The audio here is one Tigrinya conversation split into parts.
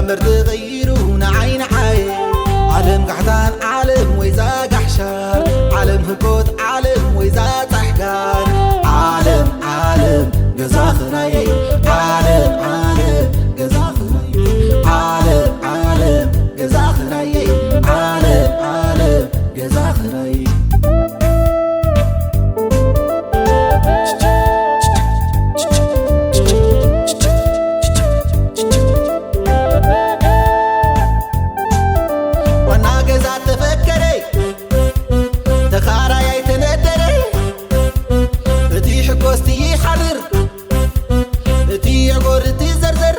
ምርት ቀይሩ ንዓይ ንዓይ ዓለም ጋሕታን ዓለም ወይዛ ጋሕሻር ዓለም ህኮት ዓለም ወይዛ ጻሕጋር ዓለም ዓለም ገዛ ኽራየይ ዓለም ዓለም ገዛ ኽራየይ ዓለም ዓለም ገዛ ኽራየይ ዓለም ዓለም ገዛ ኽራየይ ዋና ገዛ ተፈከረ ተኻራያይ ተነደረ እቲ ሕጎስቲ ይሓርር እቲ የጎር እቲ ዘርዘር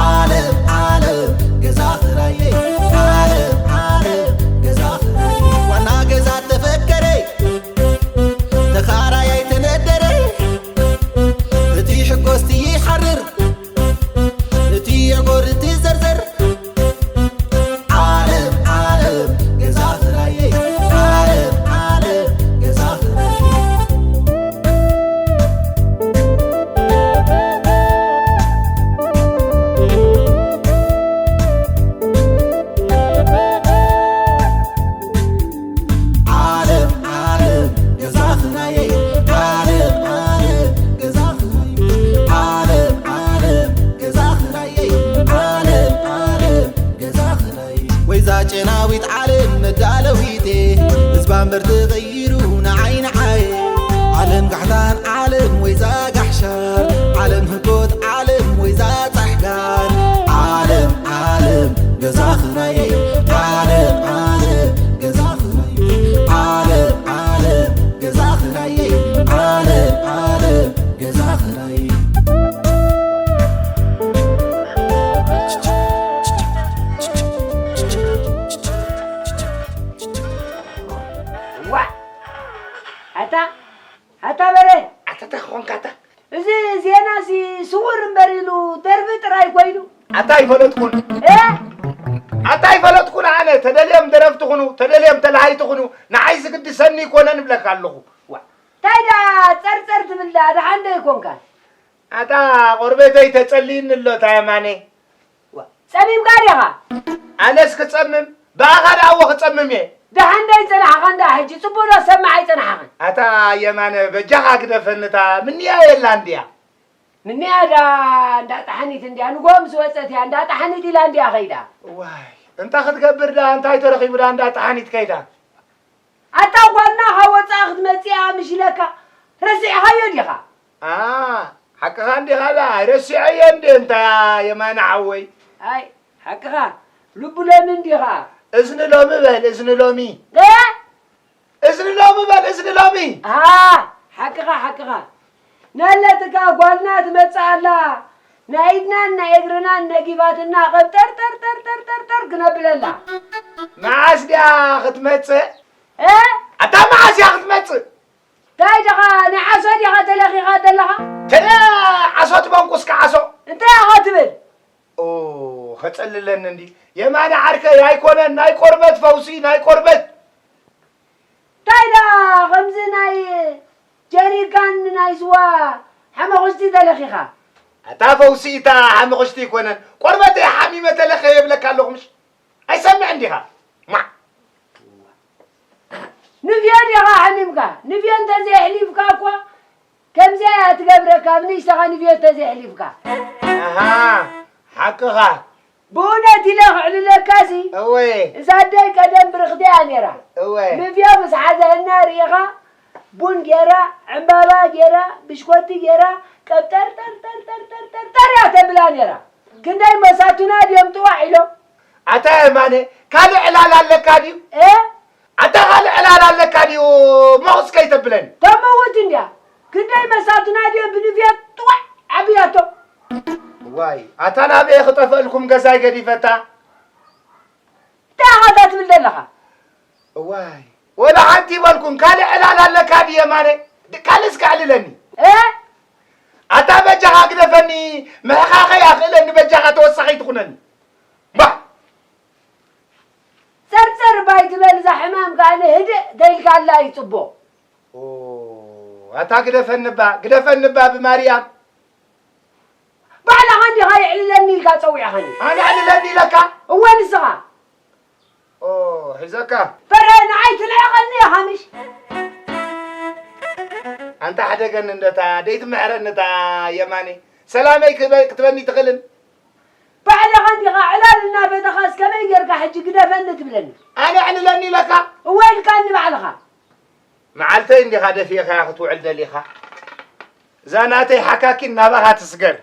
ዓለም ዓለም ገዛ ኽራየ ዓለም ዓለም ገዛ ኽራየ ዋና ገዛ ተፈከረ ተኻራያይ ተነደረ እቲ ሕጎስቲ ይሓርር እቲ የጎር እቲ ዘርዘር ዓለም ዓለም ገዛ ኽራየ ዓለም ዓለም ገዛ ኽራየ ዓለም ዓለም ገዛ ኽራየ ዓለም ዓለም ገዛ ኽራየ ዓለም ዓለም ገዛ ኽራየ ዓለም ዓለም ገዛ ኽራየ ወይዛ ጨናዊት ዓለም መዳለዊቴ ህዝባ እምበር ተቐይሩ ንዓይ ንዓይ ዓለም ጋሕታን ዓለም ወይዛ ጋሕሻር ዓለም ህኮት ዓለም ወይዛ ጻሕጋር ዓለም ዓለም ገዛ ኽራየ ዓለም ዓለም ገዛ ኽራየ ዓለም ዓለም ገዛ ኽራየ ዓለም ዓለም ገዛ ኽራየ ዋ ኣታ ኣታ በረ ኣታ እንታይ ክኾንካ ኣታ እዚ ዜና ሲ ስውር እምበር ኢሉ ደርፊ ጥራይ ኮይኑ ኣታ ኣይፈለጥኩን እ ኣታ ኣይፈለጥኩን ኣነ ተደልዮም ደረፍቲ ኩኑ ተደልዮም ተላሃይቲ ኩኑ ንዓይ ዝግድሰኒ ይኮነን እብለካ ኣለኹ ዋ እንታይ ዳ ጸርጸር ትብል ዳ ደሓን ዶ ይኮንካ ኣታ ቆርበተይ ተጸልይኒ ኣሎ እታ የማነ ዋ፣ ጸሚምካ ዲኻ? ኣነስ ክጸምም? ብኣኻ ደኣ እወ ክጸምም እየ። ደሓን ዶ ኣይጸናሕኻን ደኣ ሕጂ? ጽቡቕ ዶ ክሰምዕ ኣይጸናሕኻን? ኣታ የማነ በጃኻ ግደፈኒ እታ ምንያ የላን ድያ? ምንያ ደኣ እንዳ ጠሓኒት እንድያ ንግሆ ምስ ወጸት እያ እንዳ ጠሓኒት ኢላ እንድያ ከይዳ። ዋይ እንታ ክትገብር ደኣ እንታይ ተረኺቡ ደኣ እንዳ ጠሓኒት ከይዳ? ኣታ ጓልና ካብ ወጻኢ ክትመጽእ እያ ምሽ ኢለካ ረሲዕኻዮ ዲኻ? ኣኣ ሓቅኻ እንዲኻ ደኣ ኣይረሲዐዮ እንድየ እንታ የማነ ሓወይ። ኣይ ሓቅኻ ልቡ ሎሚ እንዲኻ። እዝኒ ሎሚ በል እዝኒ ሎሚ። እ? እዝኒ ሎሚ በል እዝኒ ሎሚ። ኣኣ ሓቅኻ ሓቅኻ። ነለትካ ጓልና ትመጽእ ኣላ ናይ ኢድናን ናይ እግርናን ነጊባትና ቐብጠርጠርጠርጠርጠርጠር ክነብለላ። መዓስ ድያ ክትመጽእ? እ? ኣታ መዓስ እያ ክትመጽእ? እንታይ ድኻ ናይ ዓሶ ዲኻ ተለኺኻ ዘለኻ? ተለ ዓሶ ትበንቁስካ ዓሶ። እንታይ ኢኻ ትብል? ኦ ኸጸልለኒ እንዲ የማነ ዓርከይ ኣይኮነን ናይ ቆርበት ፈውሲ ናይ ቆርበት። እንታይ ደኣ ከምዚ ናይ ጀሪካን ናይ ስዋ ሓመኹሽቲ ተለኺኻ? ኣታ ፈውሲ እታ ሓመኹሽቲ ኣይኮነን ቆርበተይ ሓሚመ ተለኸ የብለካ ኣለኹ ምሽ ኣይሰምዕን ዲኻ? ማ ንፍዮ ዲኻ ሓሚምካ? ንፍዮ እንተዘይሕሊፍካ እኳ ከምዚኣ እያ ትገብረካ፣ ኣብ ንእሽተኻ ንፍዮ ተዘይሕሊፍካ። ኣሃ ሓቅኻ። ብእውነት ኢለ ክዕልለካሲ እወ። እዛ ኣደይ ቀደም ብርኽቲ እያ ነይራ። እወ። ንፍዮ ምስ ሓዘህና ርኢኻ ቡን ገይራ፣ ዕምባባ ገይራ፣ ብሽኮቲ ገይራ፣ ቀብጠርጠርጠርጠርጠርጠር እያ ተብላ ነይራ። ክንደይ መሳቱና ድዮም ጥዋዕ ኢሎም። ኣታ የማነ ካልእ ዕላል ኣለካ ድዩ? እ? ኣታ ካልእ ዕላል ኣለካ ድዩ? ሞኽስ ከይተብለኒ። ተመውት እንድያ። ክንደይ መሳቱና ድዮም ብንፍየት ጥዋዕ ኣብያቶ። ዋይ ኣታ ናበየ ክጠፈእልኩም ገዛይ ገዲፈታ። እንታይ ኢኻ እዛ ትብል ዘለኻ? እዋይ ወላ ሓንቲ ይበልኩም ካልእ ዕላል ኣለካ ድየ ማነ ካልእ እስከ ኣዕልለኒ እ ኣታ በጃኻ ግደፈኒ ምሕኻኸይ ኣኽእለኒ በጃኻ ተወሳኺ ትኹነኒ ባ ጸርጸር ባይ ትበል እዛ ሕማም ከኣ ንህድእ ተይልካላ እዩ ጽቡቕ። ኦ ኣታ ግደፈኒ እባ ግደፈኒ እባ ብማርያም ባዕልኻ እንዲኻ የዕልለኒ ኢልካ ጸዊዕኻኒ። ኣነ ኣዕልለኒ ኢለካ? እወ ንስኻ። ኦ፣ ሒዘካ። በረ ንዓይ ትልዕቐኒ ኢኻ ምሽ? ኣንታ ሕደገኒ እንደታ ደይትምሕረኒ እታ የማነይ። ሰላመይ ክበ-፣ ክትበኒ ትኽእልን? ባዕልኻ እንዲኻ ዕላል እናፈተኻስ ከመይ ጌርካ ሕጂ ግደፈኒ ትብለኒ? ኣነ ኣዕልለኒ ኢለካ? እወ ኢልካኒ ባዕልኻ። መዓልተይ እንዲኻ ደፊእኻያ ክትውዕል ደሊኻ? እዛ ናተይ ሓካኪን ናባኻ ትስገር።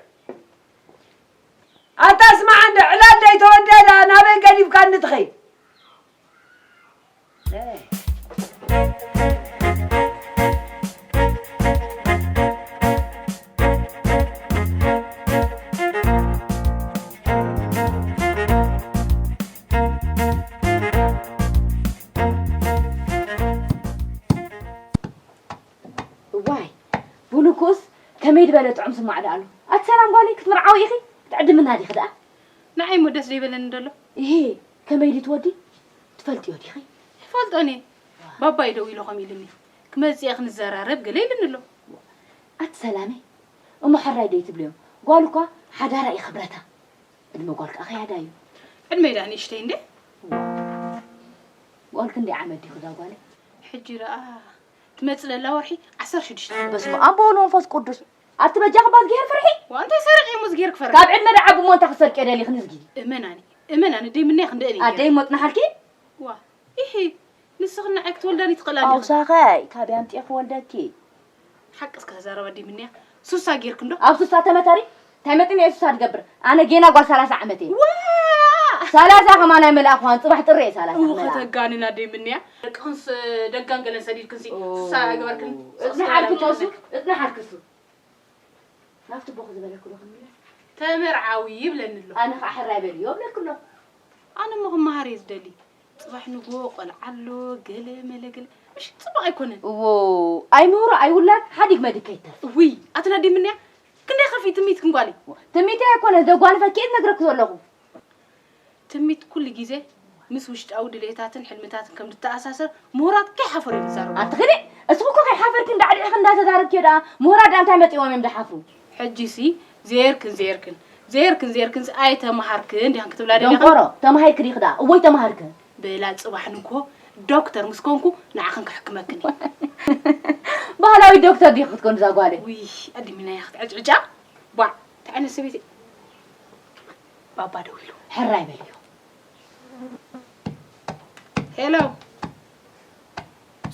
ኣታ ስማዕ እንደ ዕላል ደይተወደዳ ናበይ ገዲፍካኒ ትኸይድ? እዋይ፣ ቡን እኮስ ከመይ ዝበለ ጥዑም ስማዕ ደኣ ኣሎ። ኣቲ ሰላም ጓለይ፣ ክትምርዓዊ ኢኺ? ክትዕድምና ዲኺ ደኣ? ንዓይ እሞ ደስ ዘይበለኒ ደሎ። እሄ፣ ከመይ ድዩ ትወዲ? ትፈልጥዮ ዲኺ? ይፈልጦ እኔ። ባባይ ደው ኢሉ ከም ኢሉኒ። ክመጽእ እየ ክንዘራረብ ገለ ኢሉኒ ኣሎ። ኣቲ ሰላመይ፣ እሞ ሕራይ ደይ ትብልዮም? ጓል እኳ ሓዳራ እዩ ክብረታ። ዕድመ ጓል ከኣ ከያዳ እዩ። ዕድመይ ደኣ ንእሽተይ እንዴ? ጓል ክንደይ ዓመት ዲኹ እዛ ጓለይ? ሕጂ ደኣ ትመጽእ ዘላ ወርሒ ዓሰርተ ሽዱሽተ። በስመ ኣብ ወወልድ ወመንፈስ ቅዱስ። ኣቲ በጃኺ እባ እዝግሄር ፍርሒ። ዋ፣ እንታይ ሰሪቐ እየ እሞ እዝግሄር ክፈርሕ? ካብ ዕድመ ደዓቢ እሞ እንታይ ክትሰርቂ ደሊኽኒ እዝጊ? እመናኒ፣ እመናኒ፣ ደይ ምንያ ክንደእኒ ኣደይ እሞ ጽናሓልኪ? ዋ፣ ኢሂ፣ ንስኺ ንዓይ ክትወልዳኒ ትኽእላ እንዲኺ። ኣውሳኸይ፣ ካበይ ኣምጺኤ ክወልደኪ? ሓቂ እስከ ተዛረባ ደይ ምንያ። ሱሳ ጌርኪ እንዶ? ኣብ ሱሳ ተመታሪ? እንታይ መጠን እየ ሱሳ ዝገብር? ኣነ ጌና ጓል ሰላሳ ዓመት እየ። ዋ! ሰላሳ ከማን ኣይመልኣኹዋን፣ ጽባሕ ጥሪ እየ ሰላሳ እው፣ ክመልኣ። ከተጋንና ደይ ምንያ። ደቅኽንስ ደጋን ገለን ሰዲድክንሲ ኦ፣ ሱሳ ኣይገበርክን? እጽንሓልኪ ተሱ፣ እጽንሓልኪ እሱ። ናብቲ ቦኽ ዝበለኩ ዶ ክንምለስ? ተመርዓዊ ይብለኒ ኣሎ። ኣነ ኸዓ ሕራይ በልዮ እብለኪ ኣለኹ። ኣነ እሞ ክመሃር እየ ዝደሊ። ጽባሕ ንግሆ ቆልዓ ኣሎ፣ ገለ መለ ገለ። ምሽ ጽቡቕ ኣይኮነን። እዎ፣ ኣይምህሮ ኣይውላድ ሓዲግ መድከ ይተርፍ። እውይ፣ ኣቲ ናዲ ምንያ? ክንደይ ከፊ ትምኒትክን ጓለይ? ትምኒተይ ኣይኮነን፣ ዘጓነፈኪ እየ ዝነግረኪ ዘለኹ። ትምኒት ኩሉ ግዜ ምስ ውሽጣዊ ድሌታትን ሕልምታትን ከም ዝተኣሳሰር ምሁራት ከይሓፈሩ እዮም ዝዛረቡ። ኣቲ ክዲ፣ እስኺ እኮ ከይሓፈርኪ እንዳዕሊዕኺ እንዳተዛረብኪዮ ደኣ፣ ምሁራት ደኣ እንታይ መጺኦም እዮም ዝሓፍሩ? ሕጂሲ ዜርክን ዜርክን፣ ዜርክን ዜርክንስ ኣይተማሃርክን ዲኽን ክትብላ ደሊኽን? ደንቆሮ፣ ተማሂርኪ ዲኺ ደኣ? እወ ኣይተማሃርክን። በላ ጽባሕ ንግሆ ዶክተር ምስ ኮንኩ ንዓኽን ክሕክመክን እየ። ባህላዊ ዶክተር ዲኺ ክትኮኒ እዛ ጓለይ? ውይ፣ ኣዲሚናያ ክትዕጭዕጫ። ቧዕ፣ እንታይ ዓይነት ሰበይቲ? ባባ ደው ኢሉ። ሕራይ በልዮ። ሄሎ።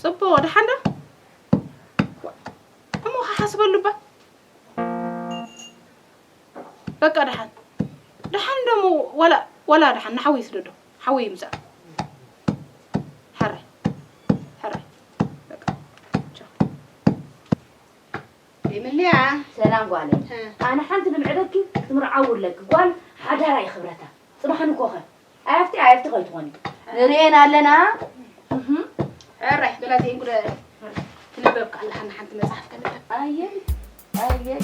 ጽቡቕ፣ ደሓን ዶ? እሞ ክሓስበሉ እባ። በቃ ደሓን። ደሓን ደሞ ዋላ፣ ዋላ ደሓን ንሓወይ ስደዶ። ሓወይ ይምጻእ። ሕራይ። ሕራይ። በቃ። ቻው። ይምልያ። ሰላም ጓለይ። እ። ኣነ ሓንቲ ልምዕደኪ ክትምርዓዊ ኣለኪ። ጓል ሓዳራ እዩ ክብረታ። ጽባሕ ንኮኸ። ኣያፍቲ፣ ኣያፍቲ ከይትኾኒ። ንርእየን ኣለና። እህ። ሕራይ፣ ገላትኤን ጉደ ትንበብ ከኣላ ሓንቲ መጽሓፍ ከንብብ። ኣየይ፣ ኣየይ።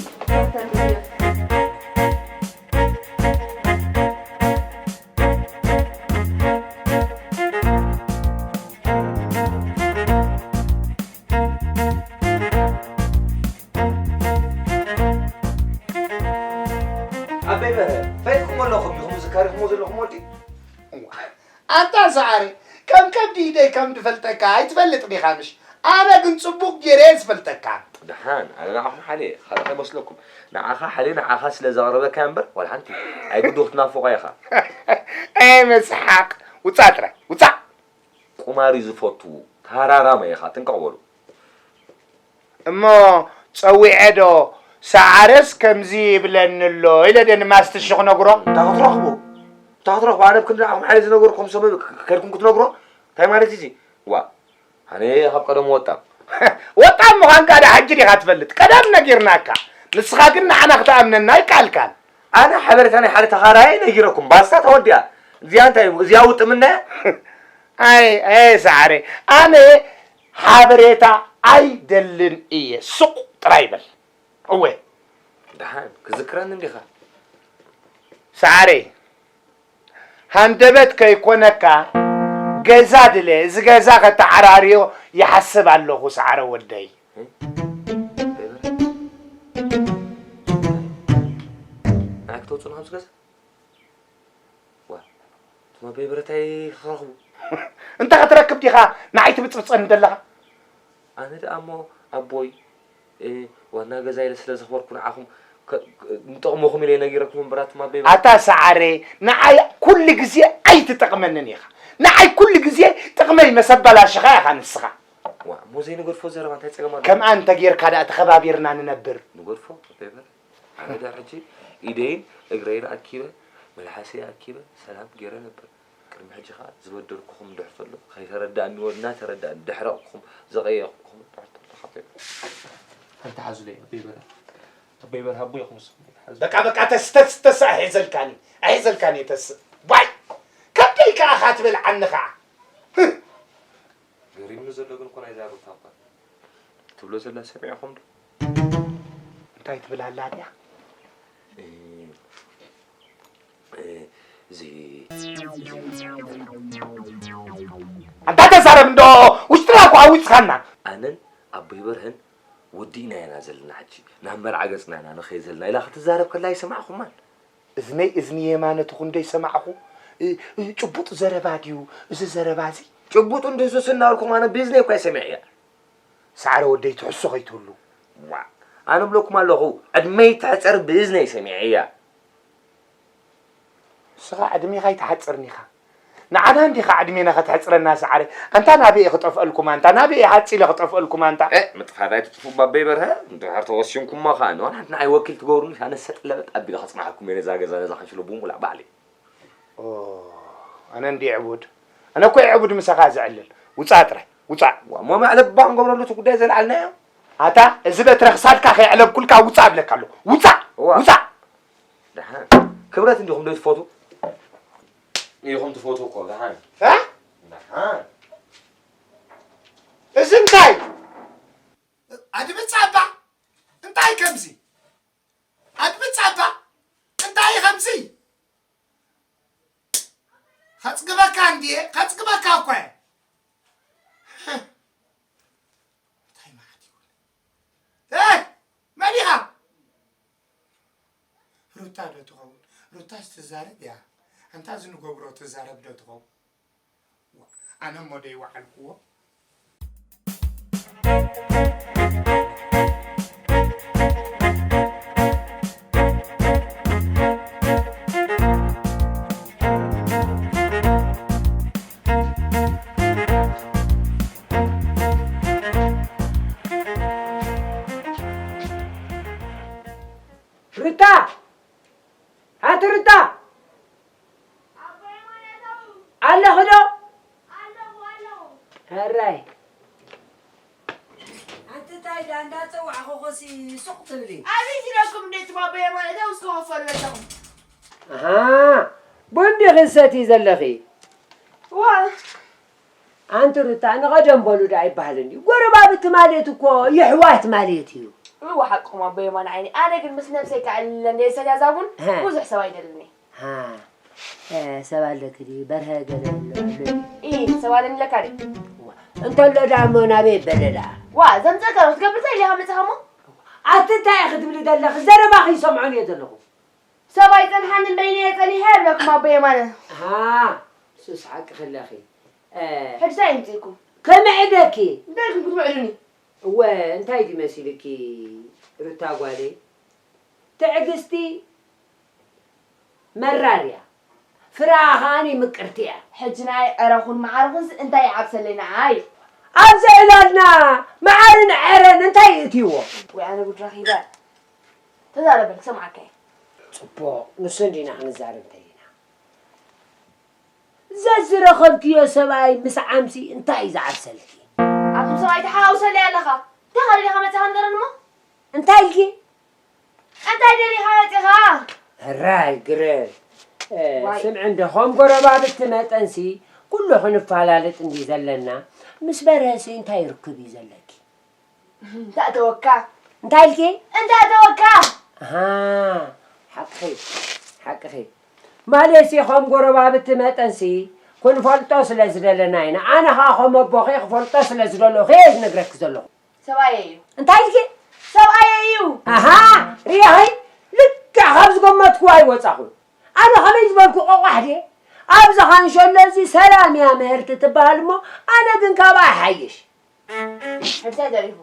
ኣበይ በረ፣ ፈይድኩም ኣለኹም ኢኹም ዝካሪኹም ዘለኹም ወዲ? እዋ፣ ኣታ ሰዓሪ፣ ከም ከብዲ ኢደይ ከም ድፈልጠካ ኣይትፈልጥ ዲኻ ምሽ? ኣነ ግን ጽቡቕ ጌረ እየ ዝፈልጠካ። ደሓን፣ ኣነ ንዓኹም ሓልየ፣ ካልእ ከይመስለኩም። ንዓኻ ሓልየ፣ ንዓኻ ስለ ዘቕረበካ እምበር፣ ዋላ ሓንቲ ኣይግዱ ክትናፍቖ ኢኻ። ኣይ ምስሓቕ፣ ውጻእ ጥራይ፣ ውጻእ። ቁማር እዩ ዝፈቱ፣ ተሃራራመ ኢኻ፣ ጥንቅቕ በሉ። እሞ ጸዊዐ ዶ፣ ሰዓረስ ከምዚ ይብለኒ ኣሎ ኢለ ደ ንማስትሽ ክነግሮ? እንታይ ክትረኽቡ? እንታይ ክትረኽቡ? ኣነ ኣብ ክንዲ ንዓኹም ሓይሊ ዝነገርኩም ሰብ ከድኩም ክትነግሮ? እንታይ ማለት እዩ እዚ? ዋ፣ ኣነ ካብ ቀደሙ ወጣም። ወጣም ምዃንካ ዳ ሕጂ ዲኻ ትፈልጥ? ቀደም ነጊርናካ። ንስኻ ግን ንዓና ክትኣምነና ኣይከኣልካን። ኣነ ሓበሬታ ናይ ሓደ ተኻራየ ነጊረኩም። ባስታ ተወዲኣ። እዚኣ እንታይ እዩ? እዚኣ ውጥምና እያ? ኣይ፣ ኣይ፣ ሰዓረ። ኣነ ሓበሬታ ኣይደልን እየ። ሱቕ ጥራይ በል። እወ። ደሓን፣ ክዝክረኒ እንዲኻ። ሰዓረ፣ ሃንደበት ከይኮነካ ገዛ ድለ፣ እዚ ገዛ ከተዓራርዮ ይሓስብ ኣለኹ፣ ሰዓረ ወደይ። እ? እንታይ በለ? እንታይ? ንዓይ ክትወ-፣ ወጹ ናብዚ ገዛ። ዋ፣ እቶም ኣቦይ በረታይ ክረኽቡ። እንታይ ክትረክብ ዲኻ ንዓይ ትብጽብጸኒ ዘለኻ? ኣነ ደኣ እሞ ኣቦይ፣ እ፣ ዋና ገዛ ኢለ ስለ ዘኽበርኩ ንዓኹም ከ-፣ ከ-፣ ንጠቕመኹም ኢለ ነጊረኩም እምበር ኣቱም ኣቦይ በረታይ። ኣታ ሰዓረ፣ ንዓይ ኩሉ ግዜ ኣይትጠቕመንን ኢኻ። ንዓይ ኩሉ ግዜ ጥቕመይ መሰ ኣባላሽኻ ኢኻ ንስኻ። ዋ፣ እሞ ዘይንገድፎ ዘረባ እንታይ ጸገም ኣለዎ? ከምኣ እንተ ጌርካ ደኣ ተኸባቢርና ንነብር። ንገድፎ፣ ኣቦይ በረ-፣ ኣነ ደኣ ሕጂ ኢደይን እግረይን ኣኪበ፣ መልሓሰይ ኣኪበ፣ ሰላም ገይረ ነበር። ቅድሚ ሕጂ ኸኣ ዝበደልኩኹም እንድሕር ተሎ፣ ከይተረዳእኒ ወ እናተረዳእኒ፣ ደሕረቕኩኹም፣ ዘቐየቕኩኹም እንድሕር ተሎ፣ ካብ ኣንተ ሓዙለይ፣ ኣቦይ በረ-፣ ኣቦይ በርሀ ኣቦይ ኢኹም ንስኹም፣ ሓዙ። በቃ፣ በቃ፣ ተስ-፣ ተስ-፣ ተስ-፣ ኣይሕዘልካኒ፣ ኣይሕዘልካኒ፣ ተስ-፣ ዋይ! ከብደይ ከኣ ኻትበልዓኒ ኸኣ። ገሪምኒ ዘሎ ግን እኮ ናይዛ ሩታ እኳ ትብሎ ዘላ ሰሚዕኹም ዶ? እንታይ ትብል ኣላ ድያ? እ፣ እ፣ እዚ ኣንታ ተዛረብ እንዶ ውሽጥና እኮ ኣዊፅኻና። ኣነን ኣቦይ በርሀን ወዲእና ኢና ዘለና ሕጂ። ናብ መርዓ ገፅና ኢና ንኸይድ ዘለና ኢላ ክትዛረብ ከላ ኣይሰማዕኹማን። እዝነይ እዝኒ የማነ ትኹን ዶ ይሰማዕኹ? እ፣ እ፣ ጭቡጥ ዘረባ ድዩ እዚ ዘረባ እዚ? ጭቡጥ እንድህሱስ እናበልኩም ኣነ ብእዝነይ እኳ ይሰሚዐያ። ሰዓረ ወደይ ትሕሱ ከይትህሉ። ዋ፣ ኣነ እብለኩም ኣለኹ፣ ዕድመይ ትሕጸር ብእዝነይ ሰሚዐያ። ንስኻ ዕድሜኻ ኣይትሓጽርን ኢኻ። ንዓና እንዲኻ ዕድሜና ከተሕጽረና ሰዓረ። ኣንታ ናበይ እየ ክጠፍአልኩም ኣንታ? ናበይ እየ ሓጺለ ክጠፍአልኩም ኣንታ? እ፣ ምጥፋእ ኣይትጥፍኡ ባበይ በርሀ። እንድሕር ተወሲንኩሞ ኸኣ፣ ንዋን ሓንቲ ንዓይ ወኪል ትገብሩኒ፣ ኣነ ሰጥ ለበጥ ኣቢለ ከጽንሓኩም እየ ነዛ ገዛ፣ ነዛ ካንሽሎ ብምሉኣ ባዕለይ። ኦ፣ ኣነ እንዲ ዕቡድ። ኣነ እኮ እየ ዕቡድ ምሳኻ ዝዕልል። ውጻእ ጥራይ፣ ውጻእ። ዋ፣ እሞ መዕለቢ እባ ክንገብረሉ እቲ ጉዳይ ዘልዓልናዮ። ኣታ፣ እዚ በትረ ክሳድካ ከየዕለብኩልካ ውጻእ እብለካ ኣለኹ። ውጻእ! እዋ። ውጻእ! ደሓን። ክብረት እንዲኹም ዶ ትፈቱ? ኢኹም ትፈቱ እኮ፣ ደሓን። እ? ደሓን። እዚ እንታይ? ኣድምጻባ? እንታይ ከምዚ? ኣድምጻባ? እንታይ ከምዚ? ከጽግበካ እንድየ፣ ከጽግበካ እኮ እየ። እንታይ መዓት ይኹን? እ! መን ኢኻ? ሩታ ዶ ትኸውን? ሩታስ ትዛረብ እያ። ኣንታ እዚ ንገብሮ ትዛረብ ዶ ትኸውን? ዋ፣ ኣነ እሞ ዶ ይወዓልክዎ? ሩታ! ኣቲ ሩታ! ኣለኺ ዶ? ሕራይ። ኣንቲ እንታይ ዳ እንዳጸዋዕኹ ኸሲ ሱቕ ትብሊ? ኣበይ ኢለኩም እንዴ ትባበየ ማለት ውስከ ወፈር በለኹም። ኣሃ፣ ቡን ዲኺ ትሰትዪ ዘለኺ? ዋ። ኣንቲ ሩታ፣ ንቐደም በሉ ደኣ ኣይበሃልን ድዩ? ጎረባብቲ ማለት እኮ የሕዋት ማለት እዩ። እወ፣ ሓቅኹም ኣቦ የማነ ዓይኒ። ኣነ ግን ምስ ነብሰይ ከዕልለኒ እየ ሰልያ እዛ ቡን፣ ሃ። ብዙሕ ሰብ ኣይደልን እየ። ሃ። እ፣ ሰብ ኣለኪ ድዩ? በርሀ ገለ ኣሎ፣ ኣሎ ድዩ? ኢ፣ ሰብ ኣለኒ ኢለካ ድዩ? ዋ፣ እንተሎ ደኣ እሞ ናበይ በለ ደኣ? ዋ፣ ዘምጸካ ዶ ክትገብር እንታይ ኢለኻ መጺኻ እሞ? ኣቲ እንታይ ኢኺ ትብሊ ዘለኺ? ዘረባኺ ይሰምዖን እየ ዘለኹ። ሰብ ኣይጸንሓንን በይነይ እየ ጸኒሐ እብለኩም ኣቦ የማነ። ሃ፣ ሱስ ሓቅኺ ኣለኺ። እ፣ ሕጂ እንታይ ይምጽእኩም? ከመይ ዕደኪ? እንታይ ኢልኩም ክትምዕዱኒ? እወ፣ እንታይ ድዩ መሲልኪ ሩታ ጓለይ? ትዕግስቲ መራር እያ፣ ፍረኣ ኸኣኒ ምቅርቲ እያ። ሕጂ ንዓይ ዕረኹን መዓርኹንስ እንታይ ይዓብሰለይ ንዓይ? ኣብ ዘዕላልና መዓርን ዕረን እንታይ ይእትይዎ? ወይ ኣነ ጉድ ረኺበ። ተዛረበ ክሰምዓካ እየ። ጽቡቕ፣ ንሱ እንዲና ክንዛረብ እንተሊና። ዘዝረኸብክዮ ሰብኣይ ምስ ዓምሲ እንታይ እዩ ዝዓብሰልኪ? ኣቱም ሰብኣይ ተሓዋውሰለይ ኣለኻ። እንታይ ኻሊእ ኢኻ መጺኻ ንገረኒ እሞ? እንታይ ኢልኪ? እንታይ ደሊኻ መጺኻ? ሕራይ ግረ። እ፣ ዋይ። ስምዒ እንዶ፣ ከም ጎረባብቲ መጠንሲ ኩሉ ክንፈላለጥ እንዲ ዘለና፣ ምስ በርሀሲ እንታይ ርክብ እዩ ዘለኪ? እንታይ ተወካ? እንታይ ኢልኪ? እንታይ ተወካ? ኣሃ፣ ሓቅኺ፣ ሓቅኺ። ማለትሲ ከም ጎረባብቲ መጠንሲ ክንፈልጦ ስለ ዝደለና ኢና። ኣነ ኸኣ ከም ኣቦኺ ክፈልጦ ስለ ዝደለኹ እየ ዝነግረኪ ዘለኹ። ሰብኣየይ እዩ። እንታይ ኢልኪ? ሰብኣየይ እዩ። ኣሃ፣ ርኢኺ? ልክዕ ካብ ዝገመትኩ ኣይወጻኹን። ኣነ ከመይ ዝበልኩ ቆቋሕ ድየ? ኣብዚ ካንሸሎ እዚ ሰላም እያ ምህርቲ ትበሃል እሞ፣ ኣነ ግን ካብኣ ይሓይሽ። ሕጂ እንታይ ደሪፉ?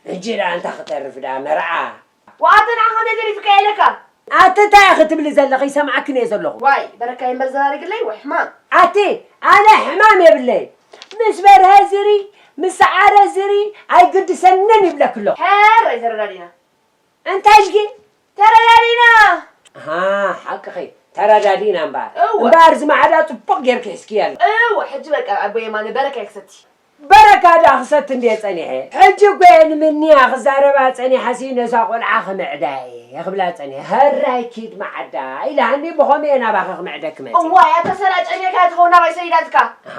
ሕጂ ደኣ እንታይ ክተርፍ ደኣ መርዓ? ወኣተ ንዓ ከመይ ደሪፉካ ኢለካ? ኣቲ እንታይ ኢኺ ትብሊ ዘለኺ? ይሰምዓክን እየ ዘለኹ። ዋይ፣ በረካ እምበር ዘራርግለይ ወይ ሕማም። ኣቲ ኣነ ሕማም የብለይ። ምስ በርሀ ዝሪ፣ ምስ ሰዓረ ዝሪ ኣይግድሰንን ይብለኪ ኣለኹ። ሕራይ ተረዳዲና። እንታይ ኢልኪ? ተረዳዲና። ኣሃ፣ ሓቅኺ። ተረዳዲና እምበኣር። እወ። እምበኣር ዝማዕዳ ጽቡቕ ጌርኪ ሒዝክያ ኣሎ። እወ፣ ሕጂ በቃ ኣቦ የማነ በረካ ይክሰቲ። በረካ ደኣ ክሰቲ እንድየ ጸኒሐ። ሕጂ እኮ እየ ንምንያ ክዛረባ ጸኒሐሲ ነዛ ቆልዓ ክምዕዳ እየ ክብላ ጸኒሐ። ሕራይ ኪድ መዓዳ ኢላሃኒ ብኸመይ እየ ናባኺ ክምዕደኪ መጺአ? እዋይ፣ ኣታ ሰላጨኛ ኢኻ ትኸውን ናባይ ሰይዳትካ። ኣሃ፣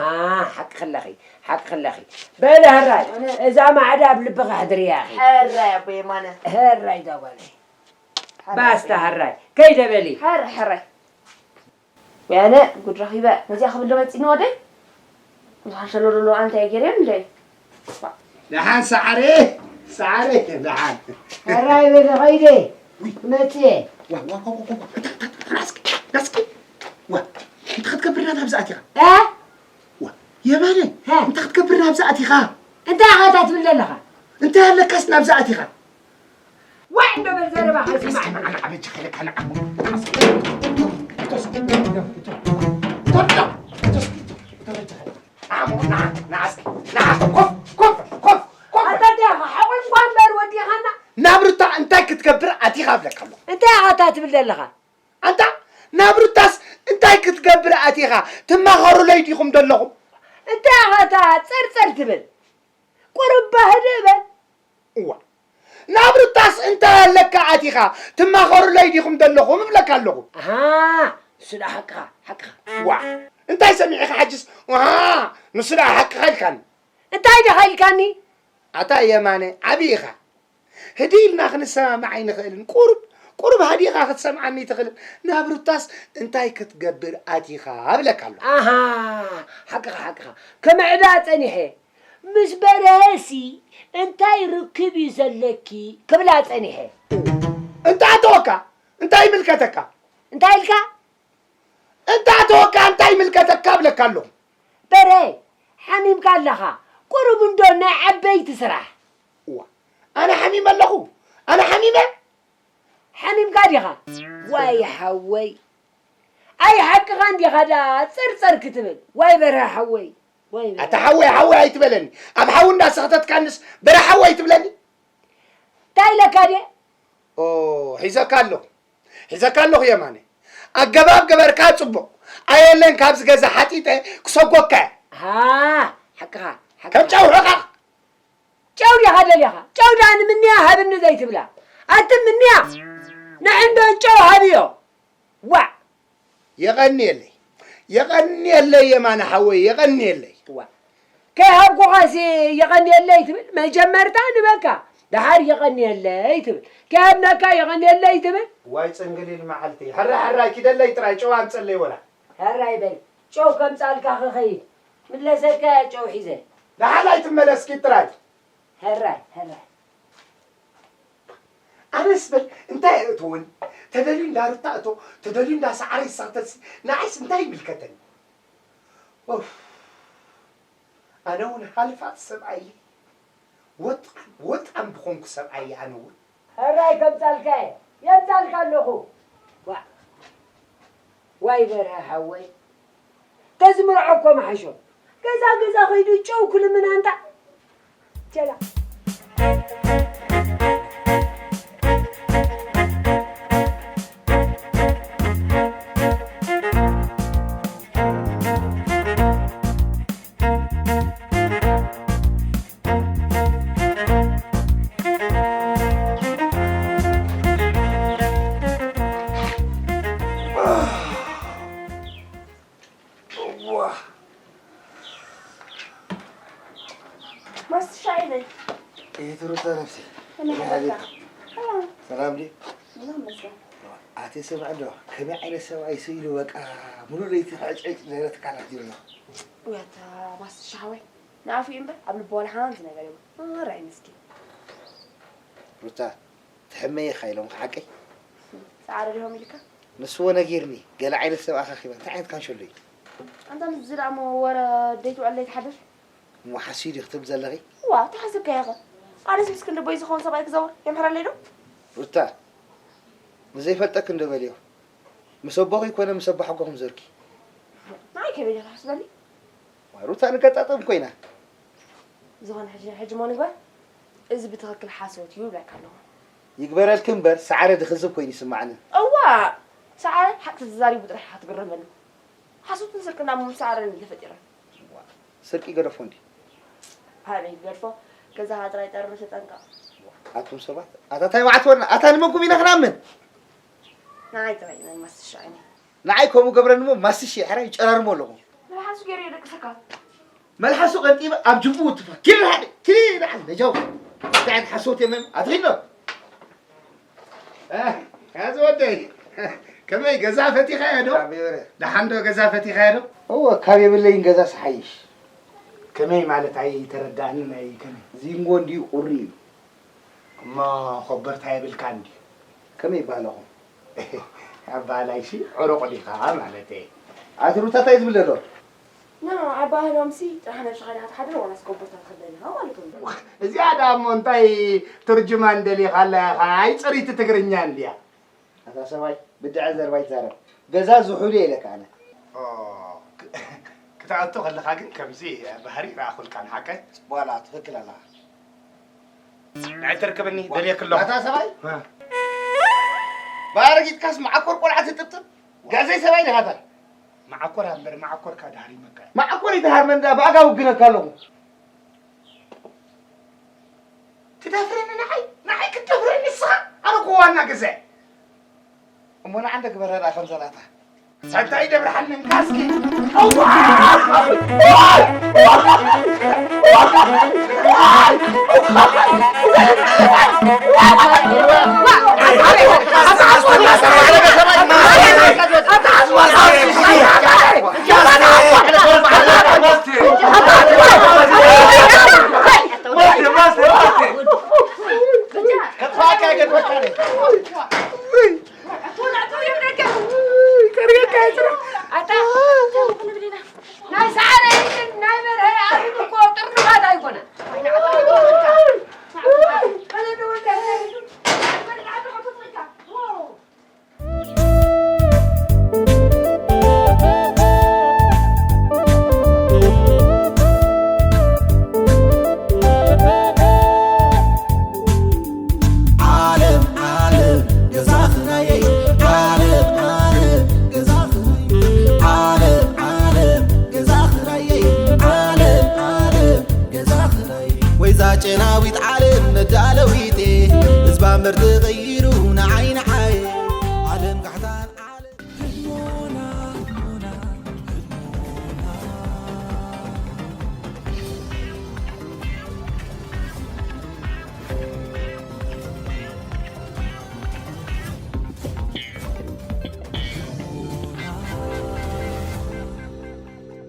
ሓቅኺ ኣለኺ። ሓቅኺ ኣለኺ። በሊ ሕራይ፣ እዛ ማዕዳ ኣብ ልብኺ ኣሕድርያ ኢኺ። ሕራይ ኣቦ የማነ። ሕራይ እዛ ጓለይ። ባስታ ሕራይ፣ ከይደ በሊ። ሕራይ፣ ሕራይ። ወያነ ጉድ ረኺበ። ነዚኣ ክብል ዶ መጺኒ ወደይ? ዝሓሸሎ ዘሎ ኣንታይ ገይረን እንደ። ደሓን ሰዓረ፣ ሰዓረ፣ ደሓን። ሕራይ በሊ፣ ከይደ። ውይ። መጺአ። ዋ፣ ዋ፣ ዋ፣ ዋ፣ ዋ፣ ዋ። እታ፣ እታ፣ እታ፣ ናስኪ፣ ናስኪ። ዋ፣ እንታይ ክትገብር ኢና ናብዚ ኣቲኻ? እ? ዋ፣ የማነ፣ ሀ። እንታይ ክትገብር ናብዚ ኣቲኻ? እንታይ ኢኻ እታ ትብል ዘለኻ? እንታይ ኣለካስ ናብዚ ኣቲኻ? ዋዕ እንዶ በል ዘረባኻ እስኪ ስማዕ። ንዓ፣ ንዓ፣ በጃኻ ኢለካ ንዓ። ንዓ፣ እስኪ። ንዓ፣ ንዓ፣ ንዓ፣ እስኪ። ንዓ፣ ንዓ፣ እስኪ። ንዓ፣ ኮፍ፣ ኮፍ፣ ኮፍ፣ ኮፍ። ኣታ እንታይ ኢኻ? ሓቑንኳ እምበር ወዲኻና። ናብ ሩታ እንታይ ክትገብር ኣቲኻ እብለካ ኣለኹ? እንታይ ኢኻ እታ ትብል ዘለኻ? ኣንታ ናብ ሩታስ እንታይ ክትገብር ኣቲኻ? ትማኸሩለይ ዲኹም ዘለኹም? እንታይ ኢኻ እታ ጸርጸር ትብል? ቁሩብ ባህድእ በል። እዋ፣ ናብ ሩታስ እንታይ ኣለካ ኣቲኻ? ትማኸሩለይ ዲኹም ዘለኹም እብለካ ኣለኹ። ኣሃ፣ ንሱ ደኣ ሓቅኻ፣ ሓቅኻ። ዋ፣ እንታይ ሰሚዕኻ ሕጅስ? ዋ፣ ንሱ ደኣ ሓቅኻ ኢልካኒ። እንታይ ዲኻ ኢልካኒ? ኣታ የማነ፣ ዓቢ ኢኻ። ህድእ ኢልና ክንሰማማዕ ኣይንኽእልን። ቁሩብ፣ ቁሩብ ሃዲእኻ ክትሰምዓኒ ኣይትኽእልን። ናብ ሩታስ እንታይ ክትገብር ኣቲኻ እብለካ ኣለኹ። ኣሃ፣ ሓቅኻ፣ ሓቅኻ። ክምዕዳ ጸኒሐ። ምስ በርሀሲ እንታይ ርክብ እዩ ዘለኪ ክብላ ጸኒሐ። እንተ ኣተወካ እንታይ ይምልከተካ? እንታይ ኢልካ? እንተ ኣተወካ እንታይ ይምልከተካ እብለካ ኣለኹ። በርሀ፣ ሓሚምካ ኣለኻ። ቁሩብ እንዶ ናይ ዓበይቲ ስራሕ። እዋ፣ ኣነ ሓሚመ ኣለኹ? ኣነ ሓሚመ? ሓሚምካ ዲኻ? ዋይ ሓወይ። ኣይ ሓቅኻ እንዲኻ ደኣ ጸርጸር ክትብል። ዋይ በርሀ ሓወይ። ዋይ በርሀ። ኣታ ሓወይ፣ ሓወይ ኣይትበለኒ። ኣብ ሓዊ እንዳሰኽተትካንስ በርሀ ሓወይ ኣይትብለኒ? እንታይ ኢለካ ድየ? ኦ፣ ሒዘካ ኣለኹ። ሒዘካ ኣለኹ የማነ። ኣገባብ ገበርካ ጽቡቕ። ኣየለን ካብዚ ገዛ ሓጢጠ ክሰጎካ እየ። ሃ፣ ሓቅኻ፣ ሓቅኻ። ከም ጨው ሕቓቕ። ጨው ዲኻ ደሊኻ? ጨው ደኣ ንምንያ ሃብኒ ዘይትብላ? ኣቲ ምንያ ንዕንዶ ጨው ሃብዮ። ዋዕ! የቐንየለይ። የቐንየለይ የማነ ሓወይ፣ የቐንየለይ። ዋዕ! ከይሃብኩኻሲ የቐንየለይ ትብል? መጀመርታ ንበካ፣ ደሓር የቐንየለይ ትብል። ከይሃብናካ የቐንየለይ ትብል? ዋይ ጽንግሊል መዓልቲ። ሕራይ ሕራይ ኪደለይ ጥራይ ጨው ኣምጸለይ ወላ። ሕራይ በል። ጨው ከምጻልካ ክኸይድ። ምለሰካ እያ ጨው ሒዘ። ደሓር ኣይትመለስ ኪድ ጥራይ። ሕራይ፣ ሕራይ። ኣነስ በል እንታይ የእትወኒ? ተደልዩ እንዳ ሩታ እቶ፣ ተደልዩ እንዳ ሰዓረ ይሳኽተሲ፣ ንዓይስ እንታይ ይምልከተኒ? ኡፍ። ኣነ እውን ሃልፋት ሰብኣይ እየ። ወጣም፣ ወጣም ብኾንኩ ሰብኣይ እየ ኣነ እውን። ሕራይ ከምጻልካ እየ፣ የምጻልካ ኣለኹ። ዋእ። ዋይ በርሀ ሓወይ፣ ተዝምርዖ እኮ ምሓሾ። ገዛ ገዛ ኸይዱ ጨው ክልምን ኣንታ። ቸላ። እዋ። ማስትሻ ኢለይ። እየ ትሩታ ነብሲ። ከመይ ሓበርካ? ሰላም። ሰላም ድዩ? ሰላም መስገን። ኣቲ ስምዕ እንዶ፣ ከመይ ዓይነት ሰብኣይ ስኢሉ በቃ ሙሉእ ለይቲ ክዕጭዕጭ ዝነበረትካ ኣላ ዲርና? ውያታ ማስትሻ ሓወይ፣ ንኣፉ እዩ እምበር ኣብ ልቡ ዋላ ሓንቲ ነገር የብሉን። ኣራይ ምስኪን። ሩታ፣ ትሕመይ ኢኻ ኢሎምካ ሓቀይ? ሰዓረ ዲሆም ኢልካ? ንስዎ ነጊርኒ፣ ገለ ዓይነት ሰብ ኣኻኺበ። እንታይ ዓይነት ካንሸሎ እዩ? ኣንታ ምስዚ ደኣ እሞ ወረ ደይትውዕል ደይትሓድር? እሞ ሓስዩ ድዩ ክትብል ዘለኺ? ዋ፣ ተሓሰብካዮ ኸ? ኣነስ ምስ ክንዲ ቦይ ዝኸውን ሰብኣይ ክዘውር የምሕረለይ ዶ? ሩታ፣ ንዘይፈልጠኪ እንዶ በልዮ። ምስ ኣቦኺ ይኮነ ምስ ኣቦ ሓጎኹም ዘርኪ። ንዓይ ከመይ ጌርካ ትሓስበኒ? ዋ፣ ሩታ ንገጣጠም ኮይና። ዝኾነ ሕጂ፣ ሕጂ እሞ ንግበር። እዚ ብትኽክል ሓሶት እዩ ይብለካ ኣለኹ። ይግበረልኪ እምበር፣ ሰዓረ ድኽዝብ ኮይኑ ይስምዓኒ። እዋ፣ ሰዓረ ሓቂ ተዛሪቡ ጥራሕ ኢኻ ትግረመሉ። ሓሶትን ስርቅን ኣብ መንጎ ሰዓረን እዩ ተፈጢረን። ዋ፣ ስርቂ ገደፎ እንዲ። ኣበይ ገድፎ? ገዛኻ ጥራይ ጠርር ተጠንቀቕ። ኣቱም ሰባት፣ ኣታ ታይ ማዕት ወርና፣ ኣታ ንመንኩም ኢና ክናምን? ንዓይ ጥራይ ናይ ማስሻ ዓይኒ። ንዓይ ከምኡ ገብረኒ እሞ ማስሽ የሕራይ ይጨራርሞ ኣለኹ። መልሓሱ ገይሩ የደቅሰካ። መልሓሱ ቀንጢበ ኣብ ጅቡ ውትፋ። ኪድ ሓደ፣ ኪድ ሓደ፣ ነጃው። እንታይ ዓይነት ሓሶት የመን? ኣትኺኖ። እ፣ ያዝ ወደይ። ከመይ ገዛ ፈቲኻዮ ዶ? ካብ የብረ። ደሓን ዶ ገዛ ፈቲኻዮ ዶ? እወ፣ ካብ የብለይን ገዛስ ሓይሽ። ከመይ ማለት ኣይተረዳእንን፣ ኣይ ከመይ? ዚንጎ እንድዩ ቁሪ እዩ። እሞ ኮበርታ የብልካን ድዩ? ከመይ ይበሃል ኣኹም? ኣባላይሲ ዕሩቕ ዲኻ ማለት እየ። ኣቲ ሩታ እንታይ ዝብል ዘሎ? ና፣ ኣባህሎምሲ ጥራሕ ነብስኻ ዲኻ ትሓድር ዋላስ ኮበርታ ትኽደን ኢኻ ማለት እዩ። እዚኣ ደኣ እሞ እንታይ ትርጅማን ደሊኻላ ኢኻ? ኣይ ጽሪቲ ትግርኛ እንድያ። ኣታ ሰብኣይ፣ ብድዐ ዘረባ ይዛረብ። ገዛ ዝሑል እየ ኢለካ ኣነ። ኦ፣ ክ-፣ ክትኣቱ ከለኻ ግን ከምዚ ባህሪ ረኣኹልካ ንሓቀይ? በላ፣ ትኽክል ኣለኻ። ንዓይ ተርክብኒ፣ ደልየክ ኣለኹ። ኣታ ሰብኣይ? እ። ብኣረጊትካስ መዓኮር ቆልዓ ትጥብጥብ? ገዕዘይ ሰብኣይ ዲኻ ኣታ? መዓኮር ኣምበር፣ መዓኮርካ ድሃር ይመካ። መዓኮር ይድሃር መንዳ ብኣጋ ውግነካ ኣለኹ። ትደፍረኒ ንዓይ? ንዓይ ክትደፍረኒ ንስኻ? ኣነ እኮ ዋና ገዛይ። እሞ ንዓንደ ግበረላ ከምዛ ናታ። ሳንታይ ደብርሓኒ እንካ እስኪ። ናይ ሰዓረ ይኹን ናይ በርሀ ኣቢሉ እኮ ጥርንፋት ኣይኮነን። ዓለም ዓለም ገዛ ክራየይ፣ ዓለም ዓለም ገዛ ክራየይ፣ ዓለም ዓለም ገዛ ክራየይ፣ ዓለም ዓለም ገዛ ክራየይ። ወይዛ ጨናዊት ዓለም መዳለዊቴ፣ ህዝባ እምበር ተቐይሩ